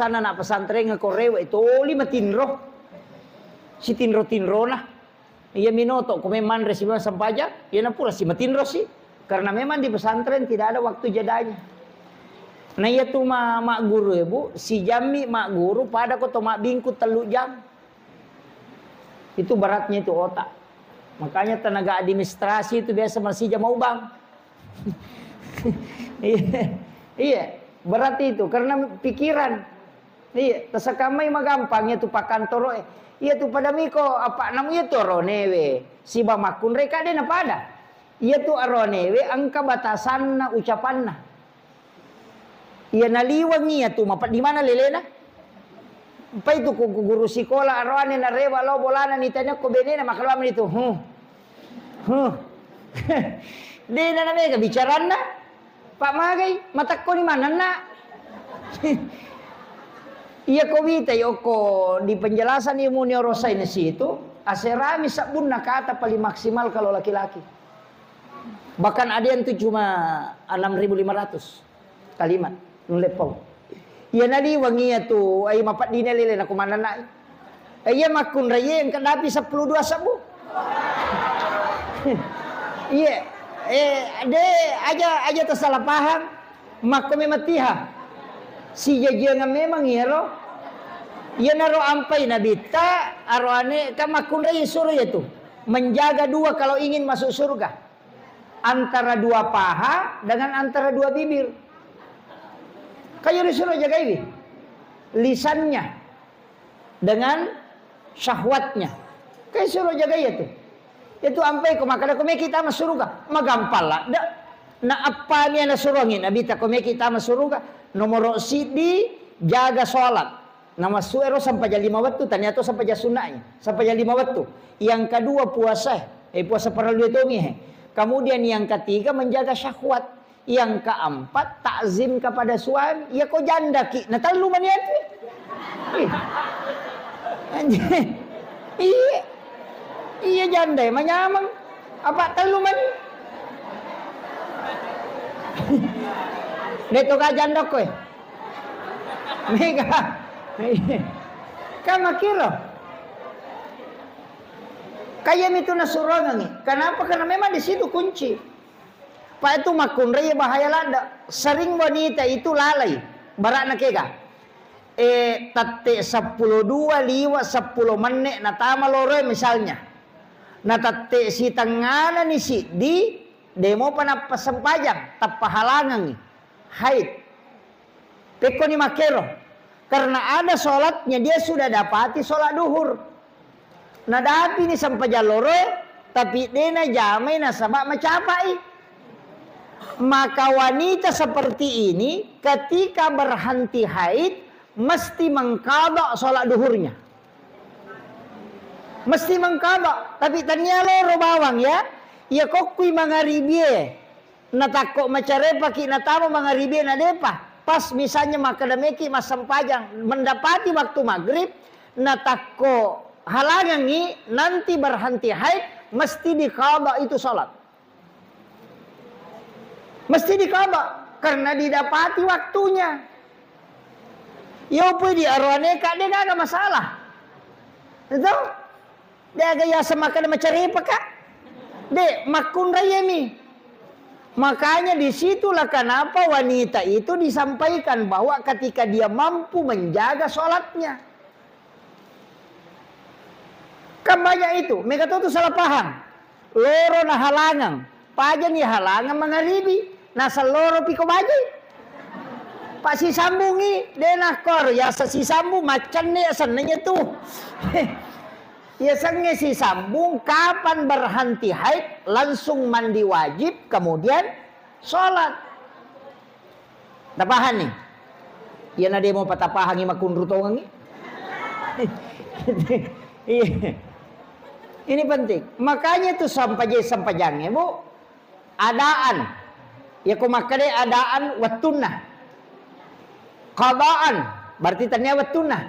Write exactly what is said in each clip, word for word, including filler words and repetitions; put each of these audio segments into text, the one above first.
Anak pesantren ko rewe toli matinro. Sitinro-tinrona. Iya minoto ko memang manre siba sempajang, iya napura si matinro si. Karena memang di pesantren tidak ada waktu jedanya. Nah, iya tu ma-, mak guru ya, Bu, si jammi mak guru pada ko to mak bingku tellu jam. Itu beratnya itu otak. Makanya tenaga administrasi itu biasa masih jam ubang. Iya, iya, berat itu karena pikiran. Iya, tasakamai magampang iya tu pakantoro e. Iya tu pada miko apa namu iya tu aronewe. Siba makkunrai kade na pada. Iya tu aronewe engka batasanna ucapanna. Iya naliweng iya tu mapeddi mana lelena. Pai tu ku, ku guru sikola aroane narewa lao bolana nitanya ko benena makalua mani tu. Huh. Huh. Dena na mega bicaranna. Pak magai, matakkoni manenna. Iya ko witai okko di penjelasan ilmu neurosains itu, aserami sabbunna kata paling maksimal kalau laki-laki. Bahkan ada yang tuh cuma enam ribu lima ratus kalimat nulle pau. Iya naliweng iya tu, ai mapeddina lele na kumanenna. Eh, iya makkunrai iya engka dapi seppulo dua sebbu. Iya. Eh, de aja, aja tersalah paham. Makko memang tiha. Sijajiangan memang iyaro. Iyanaro ampai nabitta aroane kan makkunrai suro iya tu. Menjaga dua kalau ingin masuk surga. Antara dua paha dengan antara dua bibir. Kayo disuruh jagaiwi lisannya dengan syahwatnya. Kayo suruh jagai itu. Itu ampai ko makkada ko meki tama suruga. Magampang ladde. Na appa mi ana suruangi Nabi ta ko meki tama suruga. Nomoro siddi jaga sholat. Namassu ero sempajang lima wettu, tania to sempajang sunnai, sempajang lima wettu. Yang kedua puasa, eh puasa parellu tomi he. Kemudian yang ketiga menjaga syahwat. Yang keempat takzim kepada suami. Ya ko janda ki, na tellu mani atu. Ih. Anjing. Iya. Iya janda ya manyameng. Apa tellu mani? Deto ka janda koe. Mega. Kan makkiro. Kaya mitu nasurongangi. Kenapa? Karena memang di situ kunci. Pak itu makkunrai bahaya ladde. Sering wanita itu lalai. Barakna kega. Eh, tette seppulo dua liwa seppulo menne natama loroe misalnya. Na tette sitengana ni siddi, demo pa nappa sempajang, tappa halangangi. Haid. Pekkoni makkero. Karena ada sholatnya, dia sudah dapati sholat duhur. Nadapini sempajang loroe, tapi de najamai nasaba macapai. Maka wanita seperti ini ketika berhenti haid mesti mengqadha sholat duhurnya. Mesti mengqadha, tapi tania loro bawang ya. Iya kokkui mangaribie. Natakko macarepaki natama mangaribie na depa. Pas misalnya makkadameki massempajang mendapati waktu maghrib, natakko halangangi nanti berhenti haid, mesti diqadha itu sholat. Mesti diqadha karena didapati waktunya. Yo pui di aroane ka de gaga masalah. Itu? De aga yaseng makkeda macarepa ka. De, makkunraiemi. Makanya disitulah kenapa wanita itu disampaikan bahwa ketika dia mampu menjaga sholatnya. Kan banyak itu, mega to tu salah paham. Loro nahalangang, pajani halangang mangaribi, naseng loro piko baji. Pak sisambungi, de nakkoro, yasa sisambung, maccanne yasenna tu. Yasengnge sisambung, kapan berhenti haid, langsung mandi wajib, kemudian sholat. Tapahang ni? Iyana demo patapahangi makunru tongengi. Iya. Ini penting. Makanya tu sampaje-, sampajangnge, Bu, adaan. Ya ko makkade adaan wettunna. Qadaan, berarti tania wettunna.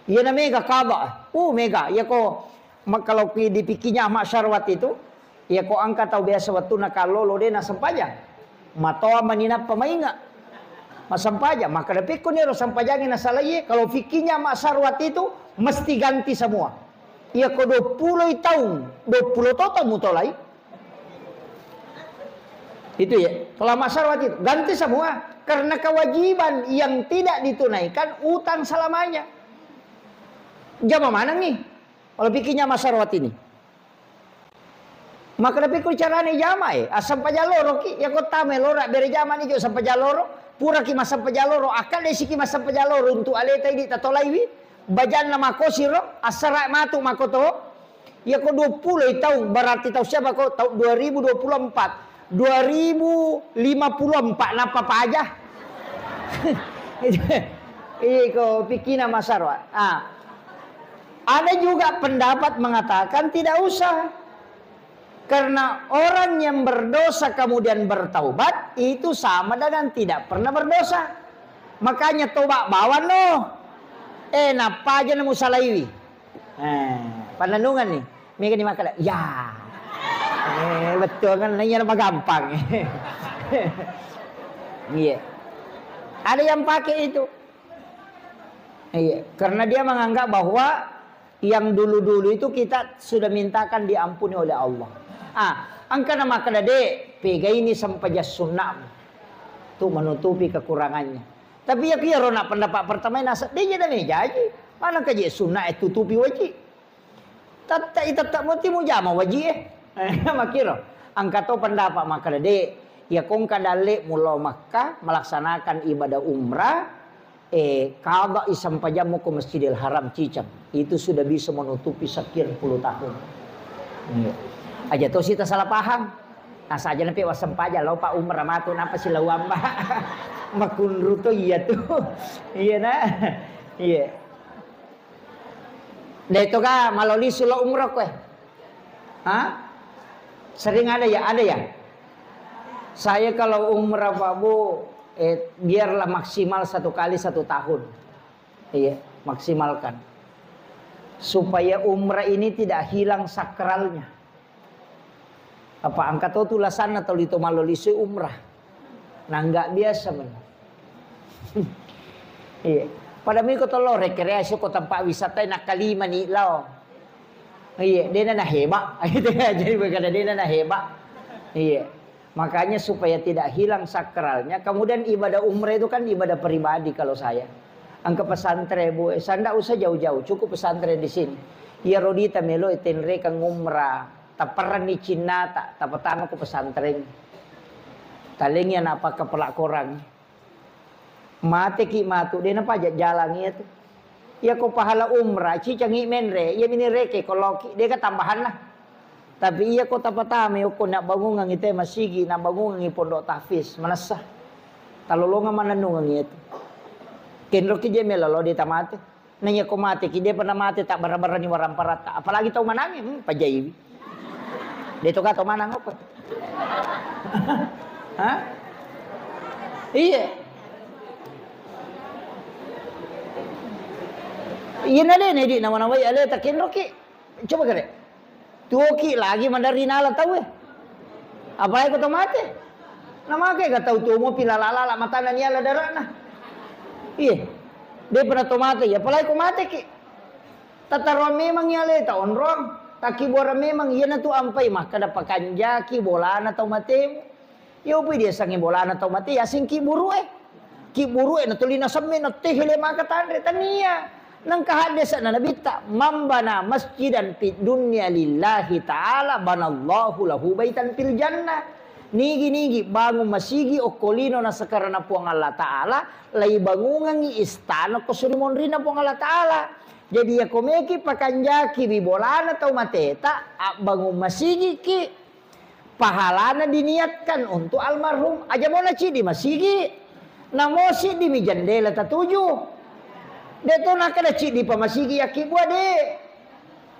Iyana mega qada. Uh, mega. Iyako ma-, kalau ki-, di fikihnya Ahmad Syarwat itu, iyako engka tau biasa wettunna kallolo de nasempajang. Matoa mani nappa mainga. Massempajang, makkeda pekko niro sempajangnge nasalai, kalau fikihnya Mak Sarwat itu mesti ganti semua. Iya ko dua puluh taung, dua puluh toto mutolai. Itu ya, kalau Mak Sarwat itu ganti semua karena kewajiban yang tidak ditunaikan utang selamanya. Jama mana nih? Kalau fikihnya Mak Sarwat ini. Makkeda pekko carane jama e, assempajang loro ki, ya ko tama loro bere jama ni jo sempajang loro, pura ki massempajang loro, akka de siki massempajang loro untuk aleta idi tatolaiwi, bajanna makosiro, assara matu makoto, ya ko dua puluh taung, berarti taung siapa ko, taung dua ribu dua puluh empat, dua ribu lima puluh empat napa paja? Iko fikihna Mak Sarwat. Ah. Ada juga pendapat mengatakan tidak usah. Karena orang yang berdosa kemudian bertaubat, itu sama dengan tidak pernah berdosa. Makanya tobat bawang no. Eh, napa aja nemu salaiwi. Eh, pananungan nih. Mega ni makkeda, ya. Eh, betul kan? Nanya apa gampang. Iya. Ada yang pakai itu. Iya, karena dia menganggap bahwa yang dulu-dulu itu kita sudah mintakan diampuni oleh Allah. Ah, engka na makkeda, "Dek, pegaini sempajang sunnahmu untuk menutupi kekurangannya." Tapi ya kira nak pendapat pertama nasa, dia jadi mejaji. Mana kaji sunnah itu tutupi wajib. Tette i tette moti mujama wajie. Makkiro, engka to pendapat makkeda, "Dek, iya ko engka dalle mulo Makkah melaksanakan ibadah umrah, eh, qada i sempajammu ko Masjidil Haram ciceng. Itu sudah bisa menutupi sekian puluh tahun." Iya. Aja to sita salah paham. Nasaja nape wassempajang lo Pak umrah matu napa silauamba. Makunru to iya tu. Iya na. Iya. Dai toga malolisu lo umrah kowe? Hah? Sering ada ya? Ada ya? Saya kalau umrah Pak Bu, eh, biarlah maksimal satu kali satu tahun. Iya, maksimalkan. Supaya umrah ini tidak hilang sakralnya. Apa engka to tulasanna tuli to malolisu umrah. Nangga biasa men. Iya. Pada miko to lo rekreasi ko tempat wisata nakkalima ni lao. Iya, dena na heba. Jadi kada dena na heba. Iya. Makanya supaya tidak hilang sakralnya. Kemudian ibadah umrah itu kan ibadah pribadi kalau saya. Engka pesantren, Bu, eh, saya ndak usah jauh-jauh, cukup pesantren di sini. Iya rodita melo tenrekeng umrah. Taperranni cinnata, tapatama ko pesantren. Talengi anak pakkapala korang. Mateki matu, de napaja jalang iya tu. Iya ko pahala umrah, cicangi menre, iya mini reke ko loki, de ka tambahanna. Tapi iya ko tapatama okko nak bangungang ite masigi, nak bangungang pondok tahfiz, manessa. Talolongang manennungang iya tu. Kenroki je melalo de tamate. Naiya ko mate ki, depa namate, tabbara-barani waramparatta. Apalagi tau manangnge, hmm, pajaiwi. De to ka tau manang apa? Hah? Iya. Iya na de, nedi nawa-nawai aleta kenroki. Coba kare. Tuoki lagi maderri nala tauwe. Apalagi ko to mate. Namake ga tau tuo mopi lala-lala matana niala darana. Iye. De pernah to mate, ya apalagi ko mate ki. Tataroang memang ya le ta onrong. Takibuarang memang iya na tu ampai makkada pakanjaki bolana tau matemu. Iya upi diasengngi bolana tau mate, yaseng kibburu'e. Kibburu'e natuli nasemme, nattehe le maka tanre, tania. Nengka haddesa'na Nabitta, "Man bana masjidan fid dunya lillahi ta'ala, banallahu lahu baitan fil jannah." Nigi-nigi bangun masigi okko lino nasakarana Puang Allah Ta'ala, laibangungengngi istana ko suri monrinna Puang Allah Ta'ala. Jadi, iya ko meki pakanjaki wi bolana tau mateta, abbangun masigi ki. Pahalana diniatkan untuk almarhum. Aja mo na ciddi masigi, namo siddi mi jendela tatuju. De to nakada ciddi pa masigi yakkibua de.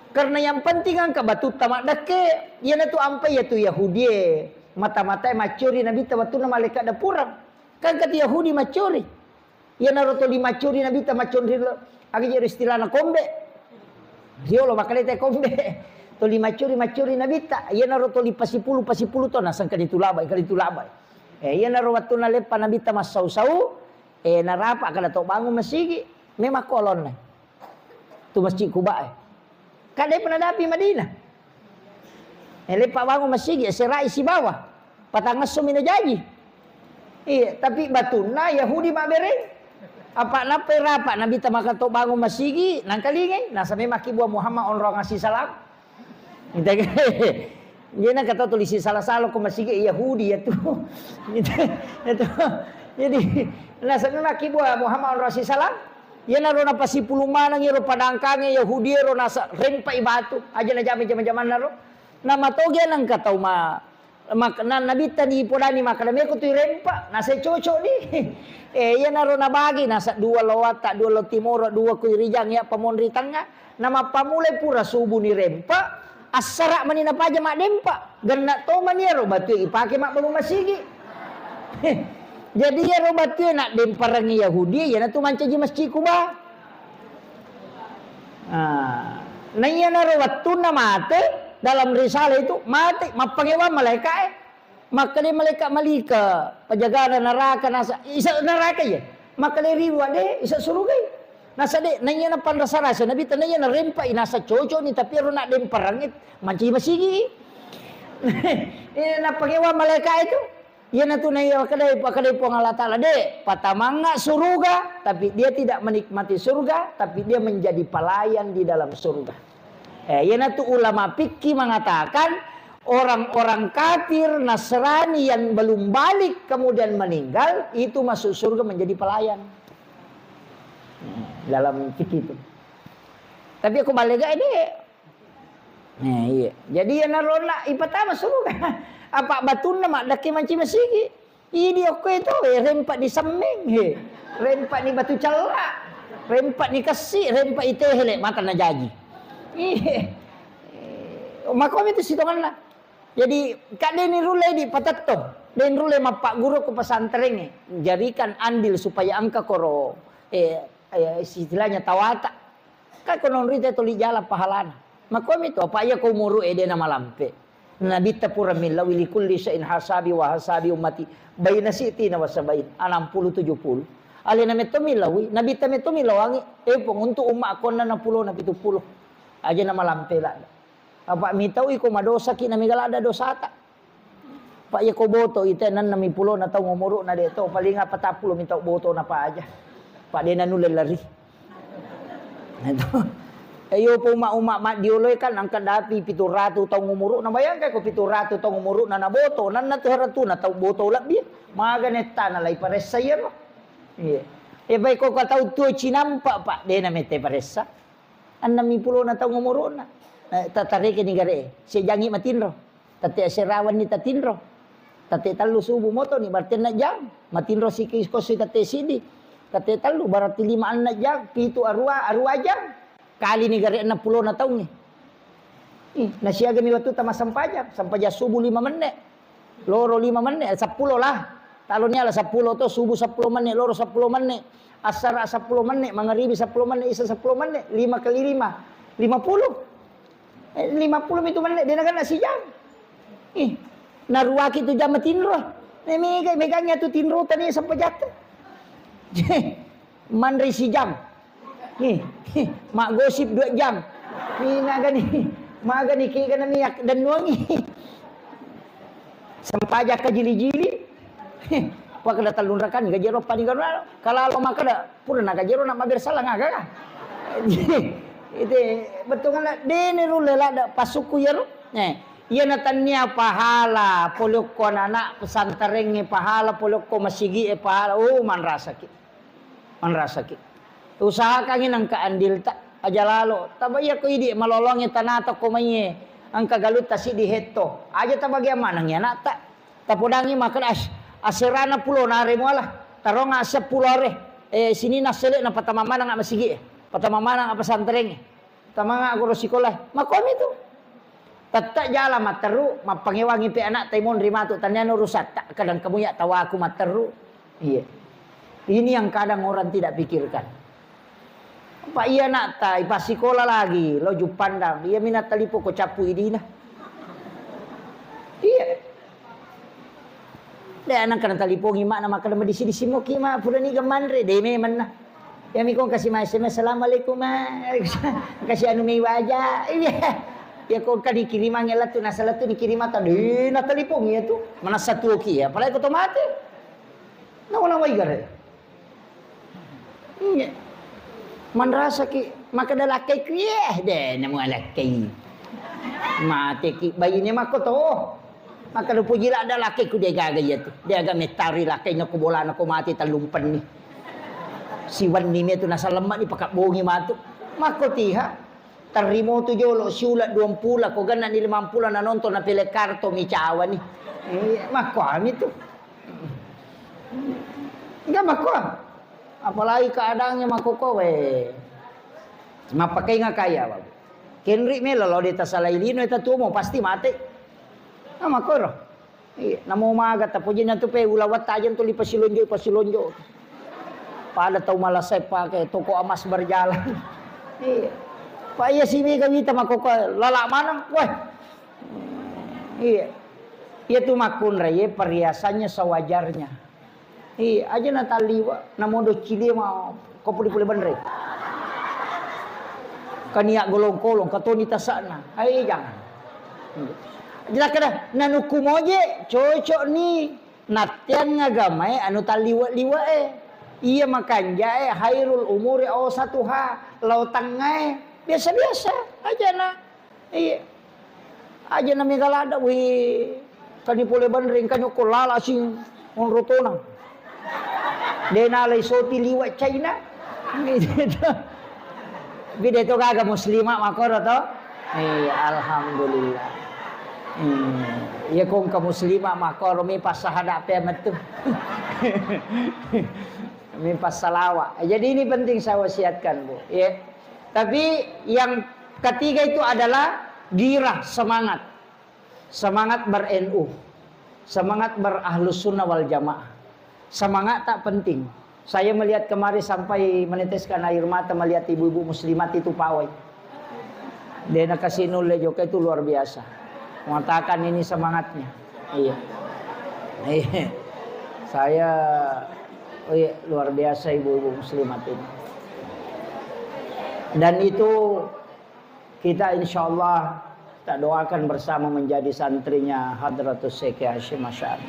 Karena yang penting engka batutta maddekke, iyanatu ampai yatu Yahudie. Mata-matae maccori Nabitta wettunna malaikat dapurang. Kan kati Yahudi maccori. Iyanaro toli maccori Nabitta macconri lo, aga jero istilahna kombe. Riolo makkalete kombe. Toli maccori, maccori Nabitta. Iyanaro toli pasipulu, pasipulu to naseng kali tulabai, kali tulabai. Eh, iyanaro wettunna leppa Nabitta massau-sau, Eh, narapa kada to bangun masigi, memang kolonna. Tu Masjid Kuba, eh. Kada pernah dapi Madinah. Eh, lepa bangun masigi, eh, serai sibawa. Patangesso mina jaji. Iya, tapi batunna Yahudi mabereng. Apa nappai rapa Nabitta maka to bangun masigi, nangkalingai, nasa memang kibua Muhammad onrong asi salam. Gitu. Dia nang kata tulis salah-salah ko masigi Yahudi ya tu. Gitu. Itu. Jadi, nasa memang kibua Muhammad onrong asi salam. Iyanaro napasipulung maneng iyaro padangkange Yahudi ero nasa rempai batu. Aja najama jama-jamanna ro. Namatoge nang katau ma-, mak-, na-, nabitta ni podani makkeda meko tu irempa, nasa cocok ni. Eh, iyanaro nabagi, nasa dua lo watta, dua lo timoro, dua ku irijang, ya pamonri tengnga. Namappamulai pura subu ni rempa, assara mani napaja maddempa. Genna to mani ero batu ipake mabbangun masigi. Jadi iyaro batu naddemperengngi Yahudi, iyanatu mancaji Masjid Kuba. Ah, naiyanaro wettunna mate, dalam risalah itu mate, mappangewang malaika'e. Makkeda malaikat Malika, pajagana naraka nasa, isa naraka ya. Makkeda riwa de, isa surugai. Nasa de, naiyana panrasa-rasa, Nabitta naiyana rempa, nasa cocok ni, tapi ero nak demparang, manci masigi. Ini nappangewang malaika'e tu. Iyanatu naiya pakkedai, pakkedai Puang Allah Ta'ala, "De', patamangnga suruga, tapi dia tidak menikmati surga, tapi dia menjadi pelayan di dalam surga." Eh, iyanatu ulama fikih mengatakan, orang-orang kafir Nasrani yang belum balik kemudian meninggal, itu masuk surga menjadi pelayan. Hmm, dalam fikih itu. Tapi aku balik aja deh. Eh, iya. Jadi iyanaro na ipatama suruga. Apa batunna maddekke manci masigi. Idi okko itu, eh, rempa di semmeng, eh. Rempa ni batu cella. Rempa ni kessi, rempa itehele, mata na jaji. Iya. Eh, makomi tu sitonganna. Jadi, kak deni rulle di patetto. Den rulle mappagguru ko pesantrengnge. Jadikan andil supaya engka koro, eh, eh, istilahnya tawata. Kan kono rita tuli jala pahalana. Makomi to, apa iya ko umuru ede na malampe. Nabitta pura millau, "Li kulli syai'in hasabi wa hasabi ummati baina sitina wa sabain." Enam puluh, tujuh puluh. Alena metto millaui, Nabitta metto millawangi, "Eh, Pong, untuk umma konna na pulo na pitu pulo." Aja na malampe ladda. Apa mitau iko madosa ki na mega ladda dosata. Pak, iya ko boto ite enam puluh na taung umuru'na de to, paling apa tappulo mi tau boto na paja. Pak, de nanulle lari. Itu. Eh, iyo po uma-uma maddioloi kan angka dapi pitu ratu taung umuru'na, bayangkan ko pitu ratu taung umuru'na na boto, nanna tu haratu na tau boto lebbi. Maga netta na lai paressa iyaro. Iya. Eh, baik ko tau tuo cinampa, Pak, de na mette paressa. Enam puluh na taung umuru'na. Eh, tatareke ni gare. Sejangi matinro. Tette aserawanni tatinro. Tette tellu subuh motoni, berarti enneng jang. Matinro siki kosi tette sidi. Tette tellu, berarti lima enneng jang. Pitu arua, arua jang. Kali ni gare enam puluh na taungngi. Ih, nasiagami wettu tama sempajang. Sempajang subuh lima menne. Loro lima menne, seppulo lah. Talo ni ala seppulo to, subuh seppulo menne, loro seppulo menne. Assara seppulo menne, mangaribi seppulo menne, isa seppulo menne. Lima kali lima, lima puluh. Eh, lima puluh mitu menne, de nagenna sijang. Ih, naruaki tu jam matinro. Eh, mega, meganya tu tinro tadi sampai jatuh. Manre sijam. Ih, ih, maggosip dua jam. Ih, magani, magani kega na miak dan nuangi. Sempajang ka jili-jili. Wah, kada tellung rakani, gajero pani garuna. Kalalo makkeda, pura na gajero na maber salah ngaga ka? Itu betul kan, dene rulle ladda pasuku yero. Eh, iya na tannia pahala, polokko anak-anak pesantrengnge pahala, polokko masigi e pahala. Oh, manrasaki. Manrasaki. Usahakangngi nengka andilta, aja lalo. Taba iya ko idi malolongnge tanata ko maiye, engka galutta siddi hetto. Aja tabagiang manengngi anakta. Tapodangngi makkeda, "As-, aserana pulo nare muala. Taronga seppulo are. Eh, sini nassele na patama maneng masigi e. Patama maneng pesantrengnge." Tamanga guru sikola, makomi tu. Tette jala matteru, mappangewangi pe anakta imonri matu, tannia urusatta, kadang kamu ya tawaku matteru. Iya. Ini yang kadang orang tidak pikirkan. Pak, iya anakta, ipassikola lagi, lo Juppandang, iya mina talipo ko cappu idina. Iya. De' nangka natalipongi ma' na makkeda madisi-disi moki ma' pura niga manre, de' memenna. Iya mi ko kasi ma S M S, "Assalamualaikum, Ma." Kasi anu mei waja. Iya. Iya ko engka dikirimangngi lettu, naseng lettu dikirimang ta, de' natalipongi iya tu. Manessa tuoki iya, apalagi ko to mate. Nawa-nawai gare. Iya. Manrasaki makkeda lakkaiku, "Yeh, de' namu alakkai." Mateki baine makko to. Makkeda, "Puji ladda lakkaiku, de' gaga iya tu. De' aga mettari lakkai nako bolana ko mate tellumpenni. Siwenni me tu nasalemmani pakabbongi matu." Makko tiha. Tarrimotu jolo siula duampula, ko gennani limampula nanonton na pele karto mi cawani. Iya, makko ami tu. Enggak makko. Apalagi keadaannya makko ko we. Mappakai ngakaya, Bapak. Kenri melo lo de' tasalai lino eta tuo mo pasti mate. Nah, makko ro. Iya, namo maga tapojinna tu pe ulawat tajeng tu li pasilonjo, pasilonjo. Pada tau malasai pake toko emas berjalan. Iya. Pa iya si mega wita makoko lala maneng, weh. Iya. Iya tu makkunrai, iya perhiasannya sewajarnya. Iya, aja natalliwa, namodo cilie ma ko puli-puli benre. Kania golong-kolong, katoni tasakna. Hai, jangan. Jelas kada, nanukku moje, cocok ni. Natteang agamae anu talliwe-liwe e. Iya makanjae khairul umuri awsatuha, lao tengngae. Biasa-biasa aja na. Iya. Aja na mega ladda, wih, kani pole banreng, kani okko lala sing onrotona. De nalai soti liwa China. Bide to gaga muslimah makoro to. Iya, alhamdulillah. Hmm. Iya, kong ke muslimah makoro mi pas sahada pe metu. Mi pas salawa. Jadi ini penting saya wasiatkan, Bu. Ya. Tapi yang ketiga itu adalah girah, semangat. Semangat ber-N U. Semangat ber-Ahlus Sunnah wal Jamaah. Semangat tak penting. Saya melihat kemari sampai meneteskan air mata melihat ibu-ibu muslimat itu pawai. De nakasi nulle jokka itu luar biasa. Mengatakan ini semangatnya. Iya. Iya. Saya, oh iya, luar biasa ibu-ibu muslimat ini. Dan itu kita insya Allah tak doakan bersama menjadi santrinya Hadratus Syekh Hasyim Asy'ari.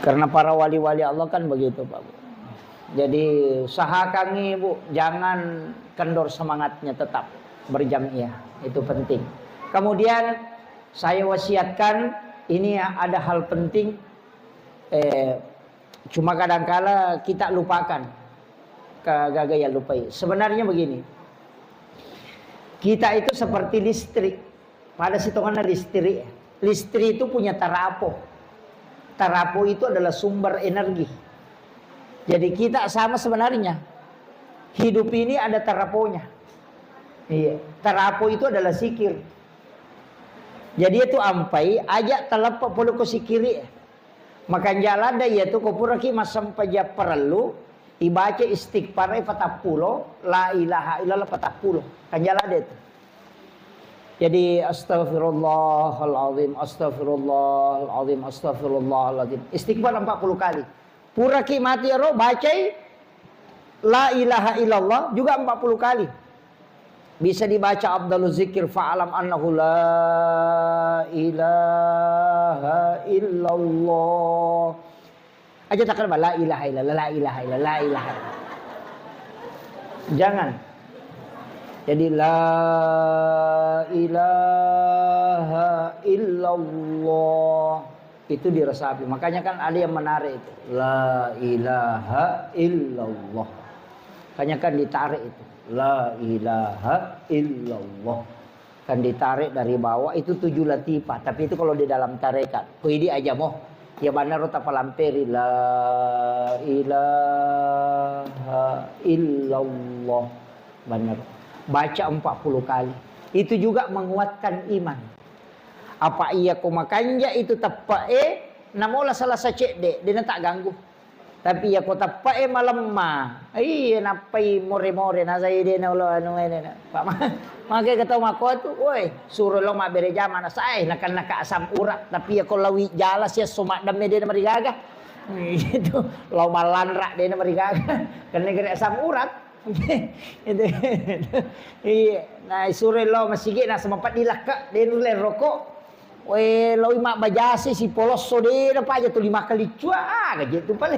Karena para wali-wali Allah kan begitu, Pak Bu. Jadi usahakan Ibu jangan kendor semangatnya, tetap berjamiah. Itu penting. Kemudian saya wasiatkan, ini ada hal penting, eh, cuma kadangkala kita lupakan. Kagaga ya lupai. Sebenarnya begini. Kita itu seperti listrik. Pada sitonganna listrik. Listrik itu punya tarapo. Tarapo itu adalah sumber energi. Jadi kita sama sebenarnya. Hidup ini ada taraponya. Iya. Tarapo itu adalah zikir. Jadi itu ampai aja taleppa pole ko sikiri. Makanja ladda iya tu ko puraki massempajang parellu, ibaca istighfar e patappulo, la ilaha illallah patappulo. Kanja ladda itu. Jadi, "Astagfirullahaladzim, astagfirullahaladzim, astagfirullahaladzim." Istighfar empat puluh kali. Puraki mati ero, bacai la ilaha illallah juga empat puluh kali. Bisa dibaca afdalu zikir, "Fa'lam annahu la ilaha illallah." Aja takkan, "La ilaha illallah, la ilaha illallah, la ilaha illallah." Jangan. Jadi, "La ilaha illallah." Itu diresapi. Makanya kan ada yang menarik itu. "La ilaha illallah." Makanya kan ditarik itu. "La ilaha illallah." Kan ditarik dari bawah, itu tujuh latifah. Tapi itu kalau di dalam tarekat. Ko idi aja mo. Ya banaro tapalamperi. "La ilaha illallah." Banaro. Baca empat puluh kali. Itu juga menguatkan iman. Apa iya ko makanja itu teppe'e, namola salasa cedde, dena tak ganggu. Tapi iya ko teppe'e malemma, iya nappai more-more, nasai de' na ulo anu ene na. Pak ma-, make ke tau makko tu, woi, suro lo mabbere jama na sae, nakan-nakan asam urat. Tapi iya ko lawi jala sia so maddemme de' na marigaga. Itu, lo malanra de' na marigaga. Kenne gere asam urat. Itu. Iya, na suro lo masigi na sama peddi lakke, de' nulle roko. We, loi mabbajasi sipolosso de' napaja tuli makkalicua, aga je tu pale.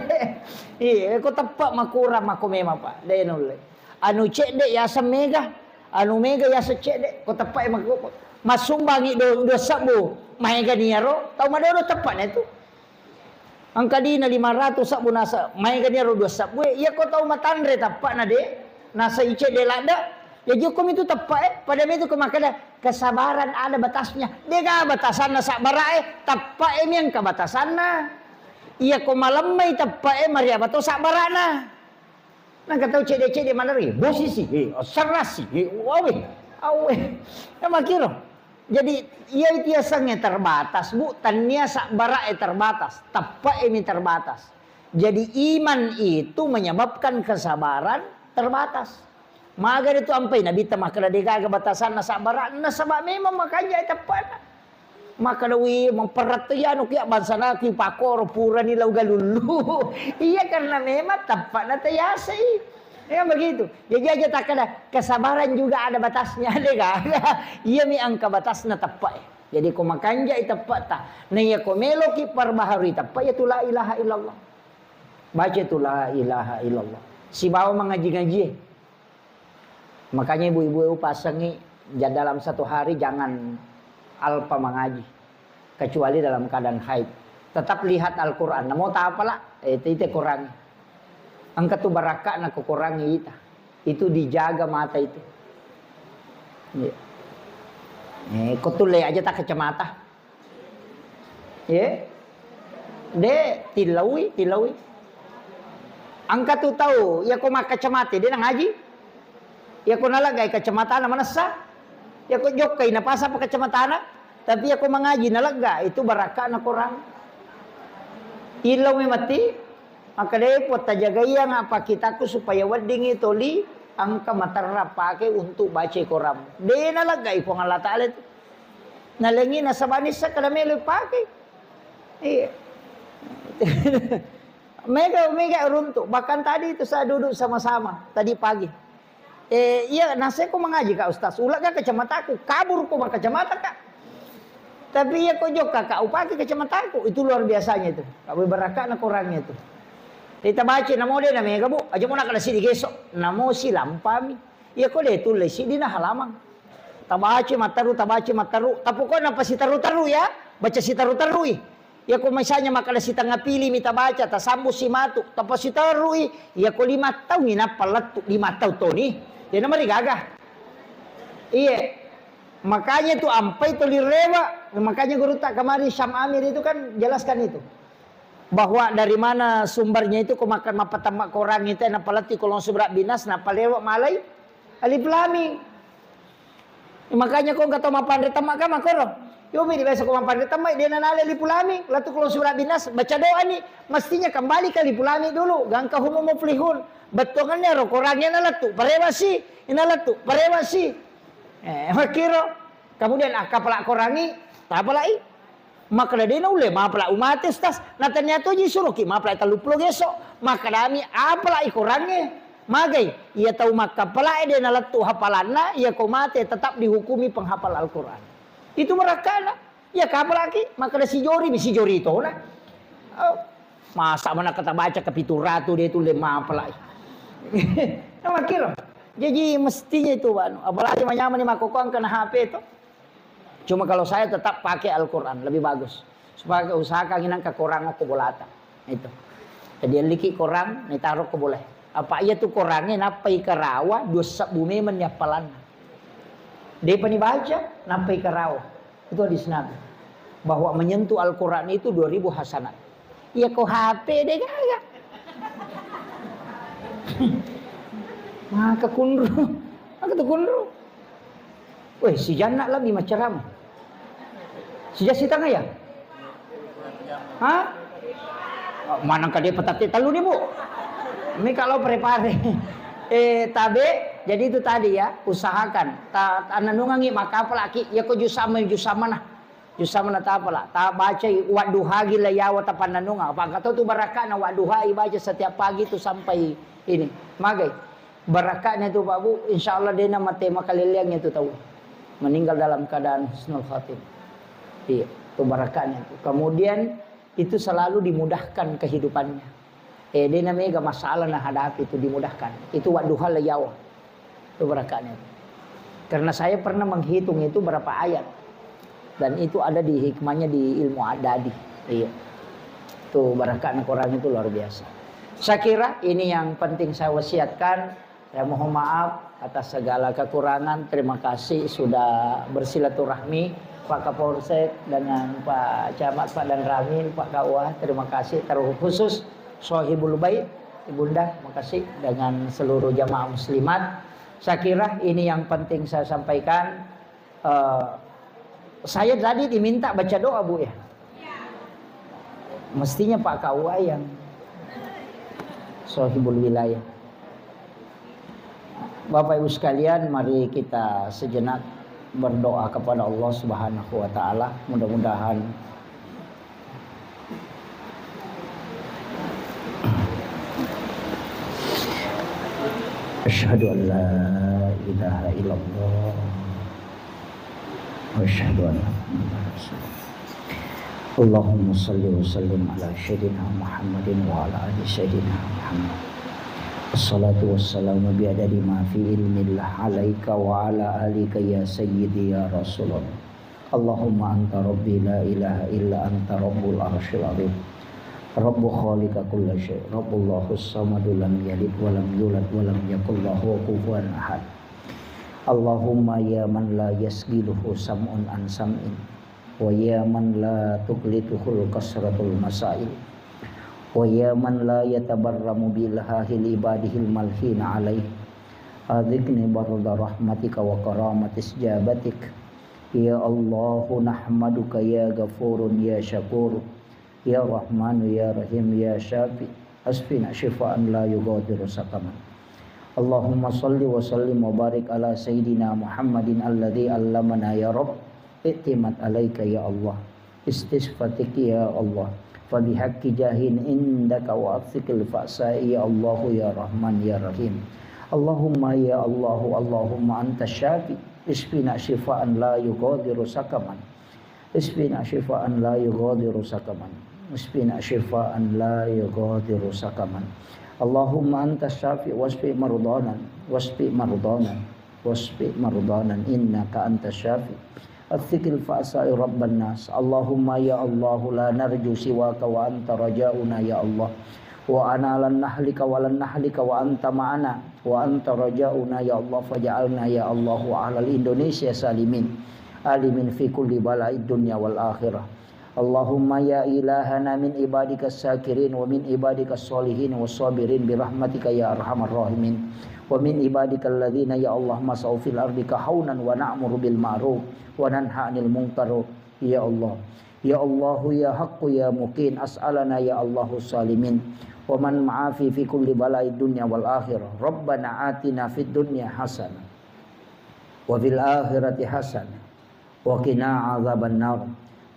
Iya, ko teppe' makurang mako memang, Pak. De' nulle. Anu cedde' yaseng mega, anu mega yaseng cedde'. Ko teppe' mako, massumbangi do-, dua sebbu, maega niaro, tau madodo teppe' na tu. Engka dina lima ratus sebbu nasa, maega niaro dua sebbu e. Iya ko tau matanre teppe' na de', nasa icedde' ladde'. Jaji okko mitu teppe' e, pada mitu ko makkeda, kesabaran ada batasnya. De' ga batasanna sabbara' e, teppe' e mi engka batasanna. Iya ko malemmai teppe' e, mariaba to sabbara'na. Nengka tau cedde'-cedde' maneng, eh, bosisi, eh, serrasi, eh, awe, awe. Ya makkiro. Jadi, iya itu yasengnge terbatas, Bu. Tania sabbara' e terbatas, teppe' e mi terbatas. Jadi, iman itu menyebabkan kesabaran terbatas. Maga de' tu ampai Nabitta makkeda de' gaga batasanna sabbara', nasaba' memang makanja' e teppe'na. Makkeda, "Wi, memperat to anu kia bangsa naku pakkoro purani lau galullu." Iya, karena memang teppe'na tayasei. Ya begitu. Jadi aja takkeda, kesabaran juga ada batasnya, de' gaga. Iya mi engka batasna teppe' e. Jadi ko makanjai teppe'ta, na iya ko meloki perbaharui teppe', ya tu la ilaha illallah. Baca tu la ilaha illallah. Sibawa mangaji-ngaji. Makanya ibu-ibu upasengi, ja-, dalam satu hari jangan alpa mangaji, kecuali dalam keadaan haid. Tetap lihat Al-Quran. Namo tapala, eh, ite, ite Quran. Engka tu barakka na ko Quran ita. Itu dijaga mata itu. Iya. Eh, ko tulle aja tak kacamata. Ye? De', tillaui, tillaui. Engka tu tau, iya ko makkacamata, de' nangaji. Iya ko naleggai kacamatana manessa. Iya ko jokkai napasang pa kacamatana. Tapi iya ko mangaji nalegga, itu barakka'na Quran. Illau memang ti, maka de' Puang tajagaiang apa kitakku supaya weddingi toli engka materra pake untuk baca Quran. De' naleggai Puang Allah Ta'ala itu. Nalengi nasaba nisseng kada melo pake. Iya. Mega, mega runtu. Bahkan tadi itu saya duduk sama-sama tadi pagi. Eh, iya, naseko mangaji, Kak Ustaz. Ulegga kacamataku, kabur ko makkacamata, Kak. Tapi iya ko jokka, Kak, upake kacamataku. Itu luar biasanya itu. Kak, barakka'na Qurannya itu. Kita baca, namo de' na mega, Bu. Aja mo nakkeda siddi geso. Namo silampami. Iya ko de' tulle siddi na halaman. Tabaca matteru, tabaca matteru. Tapokokna pasiteru-terui ya. Baca siteru-terui. Iya ko misalnya makkeda sitengnga pili mi tabaca, tasambung si matu, tapasiterui. Iya ko lima taung ni nappa lettu, lima taung toni. De' na marigaga. Iya. Makanya tu ampai toli rewe. Makanya gurutta kemarin Syam Amir itu kan jelaskan itu. Bahwa dari mana sumbernya itu, ko makkeda mappatemma Quran itu, nappa lettu kolong surat binas, nappa rewe malai Alif Lam Mim. Makanya ko engka tau mappanre temma kan makkoro. Yomi di biasa ko mappanre temma, de' nanale Alif Lam Mim, lettu kolong surat binas, baca doa ni. Mestinya kembali ke Alif Lam Mim dulu, gangka Humul Muflihun. Bettuanganna ro Qurannya nalettu, parewa si, nalettu, parewa si. Eh, makkiro. Kemudian akkapala Qurangi, tapalai. Makkeda de' naulle mapala umate, Ustaz. Na tania toji suroki mapala telluppulo geso. Makkedami apalai Qurangnge. Magai, iya tau makkapalae de' nalettu hafalanna, iya ko mate tetap dihukumi penghafal Al-Quran. Itu barakkana. Iya kapalaki, makkeda sijori mi sijori tona. Oh, masa mana kata baca ke pitu ratu de' tulle mapalai. Nah, makkiro. Jadi mestinya itu, anu, apalagi manyamani makkokkoang kena H P to. Cuma kalau saya tetap pakai Al-Quran, lebih bagus. Supaya usahakan inang ke Quran ko bolata. Itu. Jadi liki Quran, ni taruh ko boleh. Apa iya tu Qurannya nappai karawa, dua sebbu memang ni appalanna. Depa ni baca, nappai karawa. Itu hadis Nabi. Bahwa menyentuh Al-Quran itu dua ribu hasanat. Iya ko H P de' gaga. Maka kunru. Maka tu kunru. Weh, si Janna lebih macam. Si Jasitang ya? Hah? Maneng ka dia petatte tellu ni, Bu. Mi kalau prepare. Eh, tabe, jadi itu tadi ya, usahakan. Ta-, tanennungangi makkapalaki, ya ko jusama, jusama nah. Jusama na tapala. Ta bacai wadduhagi la yawa tapannennungang. Apa engka to tu barakana wadduhai baca setiap pagi tu sampai ini. Magai. Barakatnya tu, Pak Bu, insya Allah dena mate makaleleang itu tahu. Meninggal dalam keadaan husnul khatimah. Iya, itu barakatnya tu. Kemudian itu selalu dimudahkan kehidupannya. Eh, dena mega masalah na hadapi itu dimudahkan. Itu wadduha la yawa. Itu barakatnya tu. Karena saya pernah menghitung itu berapa ayat. Dan itu ada di hikmahnya di ilmu adadi. Iya. Itu barakatnya Quran itu luar biasa. Saya kira ini yang penting saya wasiatkan. Saya mohon maaf atas segala kekurangan. Terima kasih sudah bersilaturahmi Pak Kapolsek dengan Pak Camat, Pak Danramil, Pak K U A. Terima kasih terkhusus Sohibul Bait, Ibunda, makasih dengan seluruh jamaah muslimat. Saya kira ini yang penting saya sampaikan. Eh, saya tadi diminta baca doa, Bu, ya? Mestinya Pak K U A yang sohibul wilayah. Bapak Ibu sekalian, mari kita sejenak berdoa kepada Allah Subhanahu wa Ta'ala. Mudah-mudahan Asyhadu an la ilaha illallah. Wa asyhadu anna Muhammadar Rasulullah. Allahumma salli wa sallim ala Sayyidina Muhammadin wa ala ali Sayyidina Muhammad. Assalatu wassalamu bi adadi ma fi ilmillah alaika wa ala alika ya sayyidi ya Rasulullah. Allahumma anta rabbi la ilaha illa anta rabbul arsyil azim. Rabbu khaliqa kulla syai. Rabbullahus samadu lam yalid wa lam yulad wa lam yakul lahu kufuwan ahad. Allahumma ya man la yasgiluhu sam'un an sam'in. Wa ya man la tuglituhul kasratul masail. Wa ya man la yatabarramu bi ilhahil ibadihil malhina alaih. Adhikni barda rahmatika wa karamati ijabatik. Ya Allahu nahmaduka ya Ghafurun ya Syakur, ya Rahmanu ya Rahim ya Syafi, asfina syifaan la yughadiru saqaman. Allahumma salli wa sallim wa barik ala Sayyidina Muhammadin alladzi allamana ya Rabb, i'timat alaika ya Allah, istisfatik ya Allah, fa bihaqqi jahin indaka wa atfiqil fa'sa ya Allahu ya Rahman ya Rahim. Allahumma ya Allahu, Allahumma anta syafi, isfina syifaan la yughadiru saqaman. Isfina syifaan la yughadiru saqaman. Isfina syifaan la yughadiru saqaman. Allahumma anta syafi wasfi mardana, wasfi mardana, wasfi mardana innaka anta syafi. Athiqil fa'sai rabban nas. Allahumma ya Allah la narju siwaka wa anta rajauna ya Allah. Wa ana lan nahlika wa lan nahlika wa anta ma'ana. Wa anta rajauna ya Allah faj'alna ya Allah wa ahlal Indonesia salimin. Alimin fi kulli balaid dunya wal akhirah. Allahumma ya ilahana min ibadika syakirin wa min ibadika sholihin wa sabirin bi rahmatika ya arhamar rahimin. Wa min ibadika alladzina ya Allah masau fil ardi kahaunan wa na'muru bil ma'ruf wa nanha anil munkar. Ya Allah. Ya Allahu ya haqqu ya muqin as'alana ya Allahu salimin. Wa man ma'afi fi kulli balai dunya wal akhirah. Rabbana atina fid dunya hasanah. Wa fil akhirati hasanah. Wa qina adzabannar.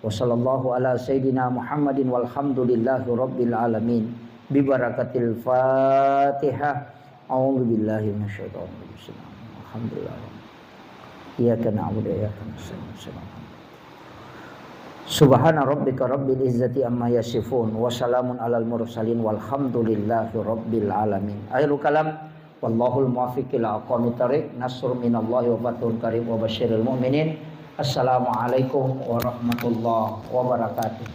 Wa sallallahu ala sayyidina Muhammadin walhamdulillahi rabbil alamin. Bi barakatil Fatihah. A'udzu billahi minasyaitonir rajim. Alhamdulillah. Iyyaka na'budu wa iyyaka nasta'in. Subhana rabbika rabbil izzati amma yasifun. Wa salamun alal mursalin walhamdulillahi rabbil alamin. Akhirul kalam. Wallahul muwaffiq ila aqwamit thariq. Nasrun minallahi wa fathun qarib wa basyiril mu'minin. Assalamualaikum warahmatullahi wabarakatuh.